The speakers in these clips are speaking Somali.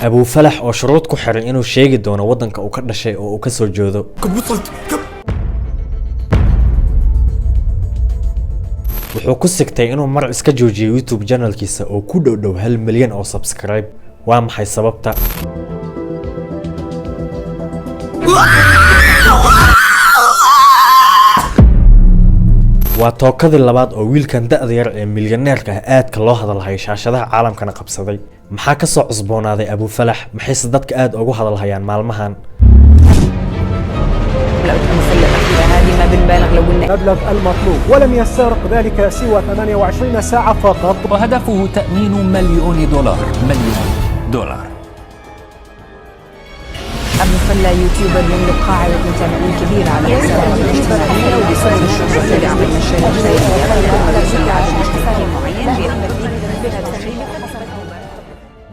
Abuu Falax oo shuruud ku xiray inuu sheegi doono waddanka uu ka dhashay oo uu ka soo jeedo. Wuxuu ku sigtay inuu mar iska joojiyo YouTube channelkiisa oo ku dhow dhow 1 milyan oo subscribe. Waa maxay sababta? Waa tookadii labaad oo wiilkan da'da yar ee milyaneerka ah aadka loo hadalhayo, shaashadaha caalamkana qabsaday. Maxaa ka soo cusboonaaday Abuu Falax? Maxayse dadka aad ugu hadalhayaan maalmahan? الأمثلة الأخيرة هذه ما بنبالغ لو قلنا المبلغ المطلوب ولم يستغرق ذلك سوى 28 ساعة فقط. وهدفه تأمين مليون دولار، مليون دولار. أبو فلا يوتيوبر يملك قاعدة متابعين كبيرة على حساباته الاجتماعية، وبسبب الشهرة يدعم المشاريع الخيرية ويصل لعدد مشتركين معين بيأمل.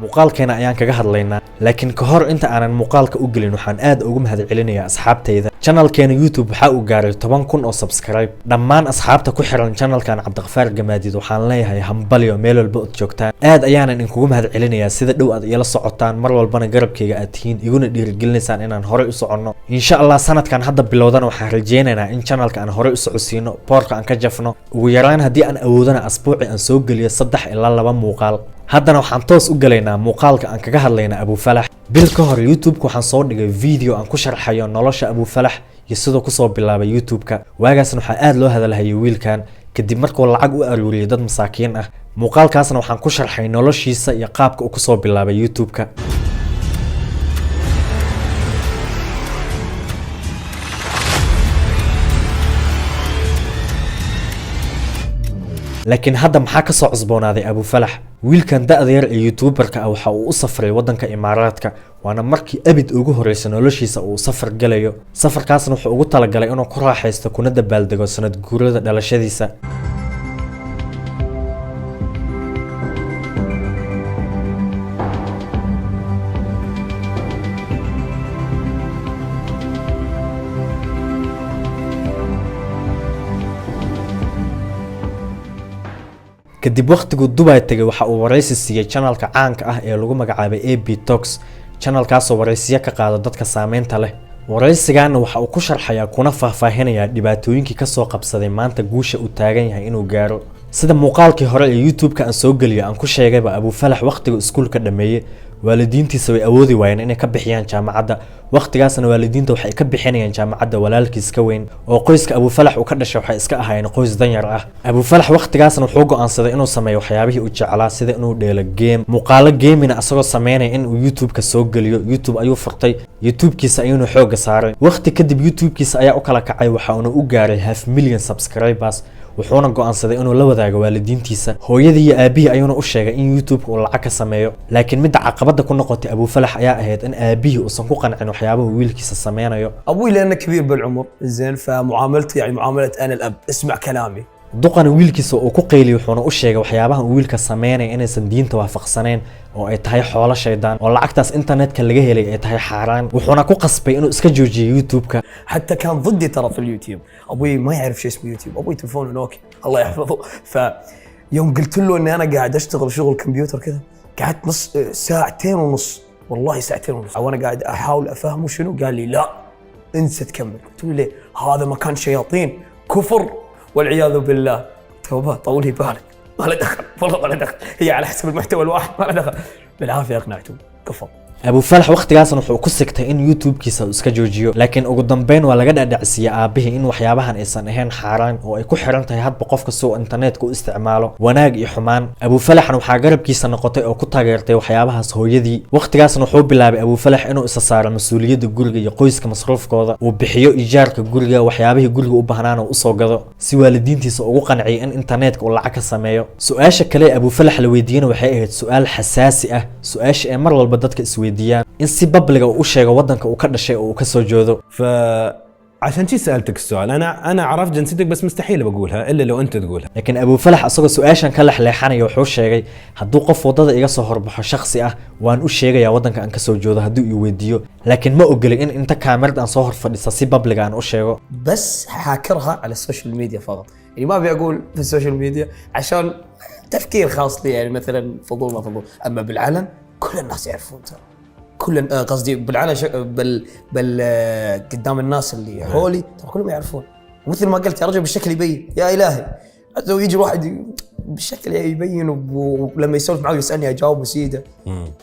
Muuqaalkeena ayaan kaga hadlaynaa, laakiin ka hor inta aanan muuqaalka u gelin, waxaan aad ugu mahadcelinayaa asxaabtayda. Channelkeena YouTube waxaa uu gaaray 10,000 oo subscribe. Dhammaan asxaabta ku xiran channelkan Cabdiqafaar Gamaadid waxaan leeyahay hambalyo meel walba ood joogtaan. Aad ayaanan idinkugu mahadcelinayaa sida dhow aad iila socotaan, mar walbana garabkayga aad tihiin, iguna dhiirigelinaysaan inaan horey u soconno, insha Allah. Sanadkan hadda bilowdana waxaan rajeynaynaa in channelka aan horey u socodsiino, boorka aan ka jafno, ugu yaraan haddii aan awoodana asbuuci aan soo geliyo 3 ilaa 2 muuqaal. Haddana waxaan toos u galaynaa muuqaalka aan kaga hadlaynaa Abuu Falax. Bil ka hor YouTube-ka waxaan soo dhigay video aan ku sharxayo nolosha Abuu Falax iyo siduu kusoo bilaabay YouTube-ka. Waagaasna waxaa aad loo hadalhayay wiilkan kadib markuu lacag u aruuriyay dad masaakiin ah. Muuqaalkaasna waxaan ku sharxay noloshiisa iyo qaabka uu kusoo bilaabay YouTube-ka. Laakiin hadda maxaa ka soo cusboonaaday Abuu Falax? Wiilkan da'da yar ee youtuberka ah waxa uu u safray waddanka Imaaraadka, waana markii abid ugu horreysay noloshiisa uu safar galayo. Safarkaasna wuxuu ugu talagalay inuu ku raaxaysto kuna dabaaldego sanad guurada dhalashadiisa. Kadib waqtiguu Dubai tegay, waxa uu waraysi siiyey channelka caanka ah ee lagu magacaabay AB Talks, channelkaasoo waraysiyo ka qaada dadka saameynta leh. Waraysigaana waxa uu ku sharxayaa kuna faahfaahinayaa dhibaatooyinkii kasoo qabsaday maanta guusha uu taagan yahay inuu gaaro. Sida muuqaalkii hore ee YouTube-ka aan soo geliyo aan ku sheegayba, Abuu Falax waqtiga iskuulka dhameeyey, waalidiintiisa way awoodi waayeen inay ka bixiyaan jaamacadda. Waqtigaasna waalidiinta waxay ka bixinayaan jaamacadda walaalkiis ka weyn, oo qoyska Abuu Falax uu ka dhashay waxay iska ahaayeen qoys danyar ah. Abuu Falax waqtigaasna wuxuu go'aansaday inuu sameeyo waxyaabihii uu jeclaa, sida inuu dheelo game, muuqaalo gaming asagoo sameynaya inuu YouTube-ka soo geliyo. YouTube ayuu furtay, YouTube-kiisa ayuuna xoogga saaray. Waqti kadib YouTube-kiisa ayaa u kala kacay, waxa uuna u gaaray half million subscribers. Wuxuuna go'aansaday inuu la wadaago waalidiintiisa. Hooyadii iyo aabihii ayuuna u sheegay in YouTube-ka uu lacag ka sameeyo. Laakiin midda caqabada ku noqotay Abuu Falax ayaa ahayd in aabihii uusan ku qancin waxyaabahu wiilkiisa sameynayo. ابوي لانه كبير بالعمر، زين، فمعاملته يعني معامله انا الاب، اسمع كلامي. Duqana wiilkiisa uu ku qayliyay, wuxuuna u sheegay waxyaabaha uu wiilka sameynaya inaysan diinta waafaqsanayn, oo ay tahay xoolo shaydaan, oo lacagtaas internetka laga helay ay tahay xaaraan. Wuxuuna ku qasbay inuu iska joojiyo YouTube-ka. حتى كان ضدي ترى في اليوتيوب. ابوي ما يعرف شيء اسمه يوتيوب، ابوي تلفونه نوكيا الله يحفظه. فيوم قلت له اني انا قاعد اشتغل شغل كمبيوتر كذا، قعدت نص ساعتين ونص، والله ساعتين ونص وانا قاعد احاول افهمه شنو. قال لي: لا، انسى تكمل. قلت له: ليه؟ هذا مكان شياطين، كفر والعياذ بالله. توبه، طولي بالك، ما له دخل، والله ما له دخل، هي على حسب المحتوى، الواحد ما له دخل. بالعافيه اقنعته، كفر. Abuu Falax waqtigaasna wuxuu ku sigtay in YouTube-kiisa uu iska joojiyo, laakiin ugu dambeyn waa laga dhadhacsiiyey aabihii in waxyaabahan aysan ahayn xaaraan, oo ay ku xiran tahay hadba qofka si uu internetka u isticmaalo, wanaag iyo xumaan. Abuu Falaxna waxaa garabkiisa noqotay oo ku taageertay waxyaabahaas hooyadii. Waqtigaasna wuxuu bilaabay Abuu Falax inuu isa saaro mas-uuliyadda guriga iyo qoyska masruufkooda, uu bixiyo ijaarka guriga, waxyaabihii guriga u baahnaan uu usoo gado, si waalidiintiisa ugu qanciyay in internetka uu lacag ka sameeyo. Su-aasha kale ee Abuu Falax la weydiiyena waxay ahayd su-aal xasaasi ah, su-aasha ee mar walba dadka isweydiiyaan: in si public-ga uu u sheego waddanka uu ka dhashay oo uu ka soo jeedo. فعشان شي سالتك السؤال. انا عرفت جنسيتك، بس مستحيل بقولها الا لو انت تقولها. Laakiin Abuu Falax isagoo su-aashan ka lexleexanaya wuxuu sheegay: hadduu qof waddada iga soo horbaxo shakhsi ah, waan u sheegayaa waddanka aan kasoo jeedo hadduu i weydiiyo, laakiin ma ogoli in inta kaamirad aan soo hor fadhisa si public-ga aan u sheego. بس حاكرها على السوشيال ميديا فقط، يعني ما ابي اقول في السوشيال ميديا عشان تفكير خاص لي، يعني مثلا فضول ما فضول، اما بالعلن كل الناس يعرفون ترى. كل قصدي بالعلن بال بال قدام الناس اللي حولي ترى كلهم يعرفون. مثل ما قلت يا رجل بالشكل يبين، يا الهي، لو يجي واحد بالشكل يبين، ولما يسولف معي ويسالني اجاوب سيده،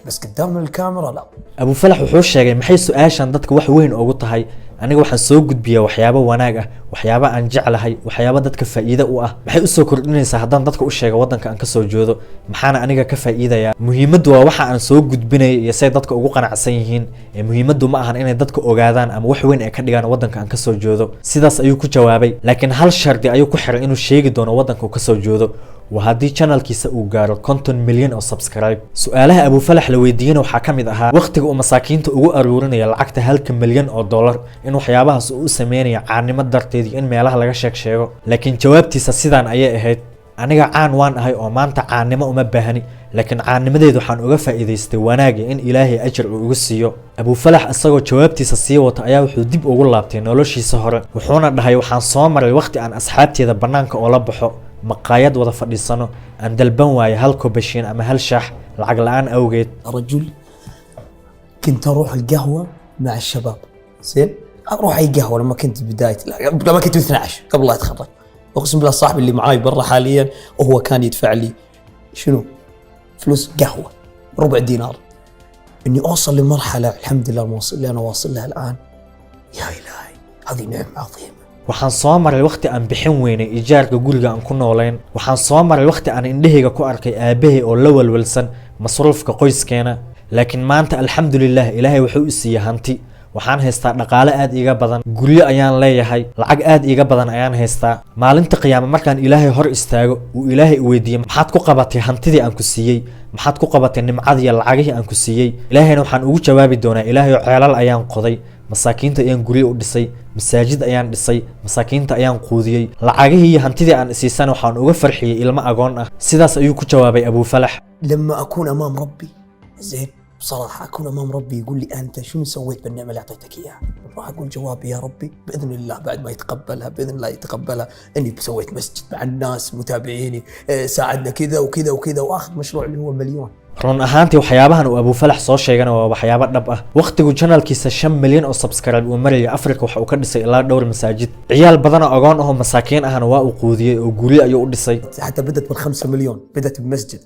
بس قدام الكاميرا لا. Abu Falax wuxuu sheegay maxay su-aashan dadka wax weyn ugu tahay. Aniga waxaan soo gudbiyaa waxyaabo wanaag ah, waxyaabo aan jeclahay, waxyaabo dadka faa'iido u ah. Maxay usoo kordhinaysaa haddaan dadka u sheego waddanka aan kasoo jeedo? Maxaana aniga ka faa'iidayaa? Muhiimaddu waa waxa aan soo gudbinaya iyo say dadka ugu qanacsan yihiin ee muhiimaddu ma ahan inay dadka ogaadaan ama wax weyn ay ka dhigaan waddanka aan kasoo jeedo. Sidaas ayuu ku jawaabay, laakiin hal shardi ayuu ku xiray inuu sheegi doono waddanka uu kasoo jeedo, waa haddii channelkiisa uu gaaro 50 milyan oo subscribe. Su-aalaha Abu Falax la weydiiyena waxaa ka mid ahaa waqtiga uu masaakiinta ugu aruurinaya lacagta 1-ka milyan oo dollar, in waxyaabahaas uu u sameynaya caannimo darteed iyo in meelaha laga sheeg sheego. Laakiin jawaabtiisa sidaan ayay ahayd: aniga caan waan ahay oo maanta caannimo uma baahni, laakiin caannimadeedu waxaan uga faa'iidaystay wanaagga in Ilaahay ajar uu igu siiyo. Abu Falax isagoo jawaabtiisa sii wata ayaa wuxuu dib ugu laabtay noloshiisa hore, wuxuuna dhahay: waxaan soo maray waqti aan asxaabteeda bannaanka oola baxo, maqaayad wada fadhiisano, aan dalban waayo hal kobashiin ama hal shaax lacag la'aan awgeed. رجل كنت اروح القهوه مع الشباب، زين، اروح اي قهوه لما كنت بدايه، لما كنت 12 قبل لا اتخرج. اقسم بالله صاحبي اللي معاي برا حاليا وهو كان يدفع لي شنو؟ فلوس قهوه ربع دينار. اني اوصل لمرحله الحمد لله الموصل اللي انا واصل لها الان، يا الهي، هذه نعمه عظيمه. Waxaan soo maray waqti aan bixin weynay ijaarka guriga aan ku noolayn. Waxaan soo maray waqti aan indhahayga ku arkay aabbahay oo la walwalsan masruufka qoyskeena. Laakiin maanta alxamdulilah, Ilaahay wuxuu i siiyey hanti. Waxaan haystaa dhaqaale aad iiga badan, guryo ayaan leeyahay, lacag aad iiga badan ayaan haystaa. Maalinta qiyaame markaan Ilaahay hor istaago, uu Ilaahay i weydiiyey: maxaad ku qabatay hantidii aan ku siiyey? Maxaad ku qabatay nimcadii, lacagihii aan ku siiyey? Ilaahayna waxaan ugu jawaabi doonaa: Ilaahay, ceelal ayaan qoday, masaakiinta ayaan guryo u dhisay, masaajid ayaan dhisay, masaakiinta ayaan quudiyey, lacagihii iyo hantidii aan isiisana waxaan uga farxiyey ilmo agoon ah. Sidaas ayuu ku jawaabay Abu Falax. لما اكون امام ربي، زين، بصراحه اكون امام ربي يقول لي: انت شنو سويت بالنعمه اللي اعطيتك اياها؟ راح اقول جوابي يا ربي باذن الله بعد ما يتقبلها، باذن الله يتقبلها، اني سويت مسجد مع الناس متابعيني، ساعدنا كذا وكذا وكذا، واخذ مشروع اللي هو مليون. Run ahaantii waxyaabahan uu Abu Falax soo sheegana waa waxyaabo dhab ah. Waqtigu channelkiisa 5 milyan oo subscribe uu marayay, Afrika waxa uu ka dhisay ilaa dhowr masaajid. Ciyaal badan oo agoon ahoo masaakiin ahna waa uu quudiyey oo guryo ayuu u dhisay. حتى بدت بالخمسة مليون، بدت بمسجد.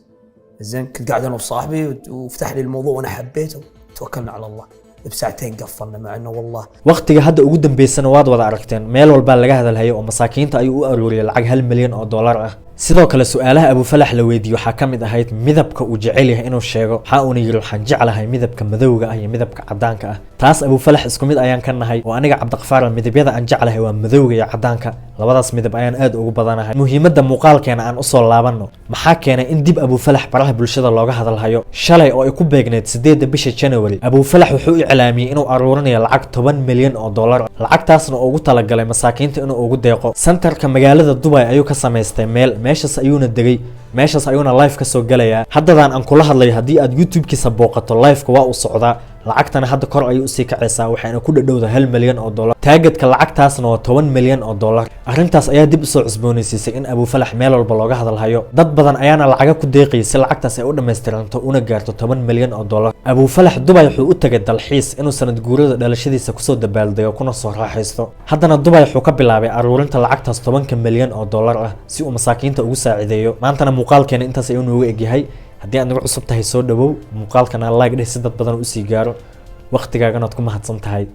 زين، كنت قاعد انا وصاحبي وفتح لي الموضوع وانا حبيته، توكلنا على الله، بساعتين قفلنا، مع انه والله Waqtiga hadda ugu dambeysana waad wada aragteen, meel walbaa laga hadalhayay oo masaakiinta ayuu u aruuriyay lacag 1 milyan oo dollar ah. Sidoo kale su-aalaha Abu Falax la weydiiyey waxaa ka mid ahayd midabka uu jecel yahay inuu sheego. Waxa uuna yidhi: waxaan jeclahay midabka madowga ah iyo midabka caddaanka ah. Taas Abu Falax isku mid ayaan ka nahay oo aniga Cabdiqafaar midabyada aan jeclahay waa madowga iyo caddaanka. Labadaas midab ayaan aad ugu badanahay. Muhiimadda muuqaalkeena aan usoo laabanno: maxaa keenay in dib Abu Falax baraha bulshada looga hadalhayo? Shalay oo ay ku beegneyd 8-da bisha January, Abu Falax wuxuu iclaamiyey inuu aruurinayo lacag 10 milyan oo dollar, lacagtaasna uu ugu talagalay masaakiinta inuu ugu deeqo. Centerka magaalada Dubai ayuu ka samaystay meel, meeshaas ayuuna degay, meeshaas ayuuna live kasoo gelayaa. Haddadaan aan kula hadlayo, haddii aad YouTube-kiisa booqato, liveka waa uu socdaa. Lacagtana hadda kor ayay usii kacaysaa, waxayna ku dhadhowda 1 milyan oo dollar. Targetka lacagtaasna waa 10 milyan oo dollar. Arrintaas ayaa dib usoo cusboonaysiisay in Abu Falax meel walba looga hadalhayo. Dad badan ayaana lacaga ku deeqayay si lacagtaas ay u dhammaystiranto una gaarto 10 milyan oo dollar. Abu Falax Dubay wuxuu u tagay dalxiis, inuu sanad guurada dhalashadiisa kusoo dabaaldego kuna soo raaxaysto. Haddana Dubay wuxuu ka bilaabay aruurinta lacagtaas 10-ka milyan oo dollar ah si uu masaakiinta ugu saacideeyo. Maantana muuqaalkeena intaas ayuu noogu egyahay. Haddii aad nagu cusub tahay, soo dhawow. Muuqaalkana like dheh si dad badan usii gaaro. Waqtigaaganaad ku mahadsan tahay.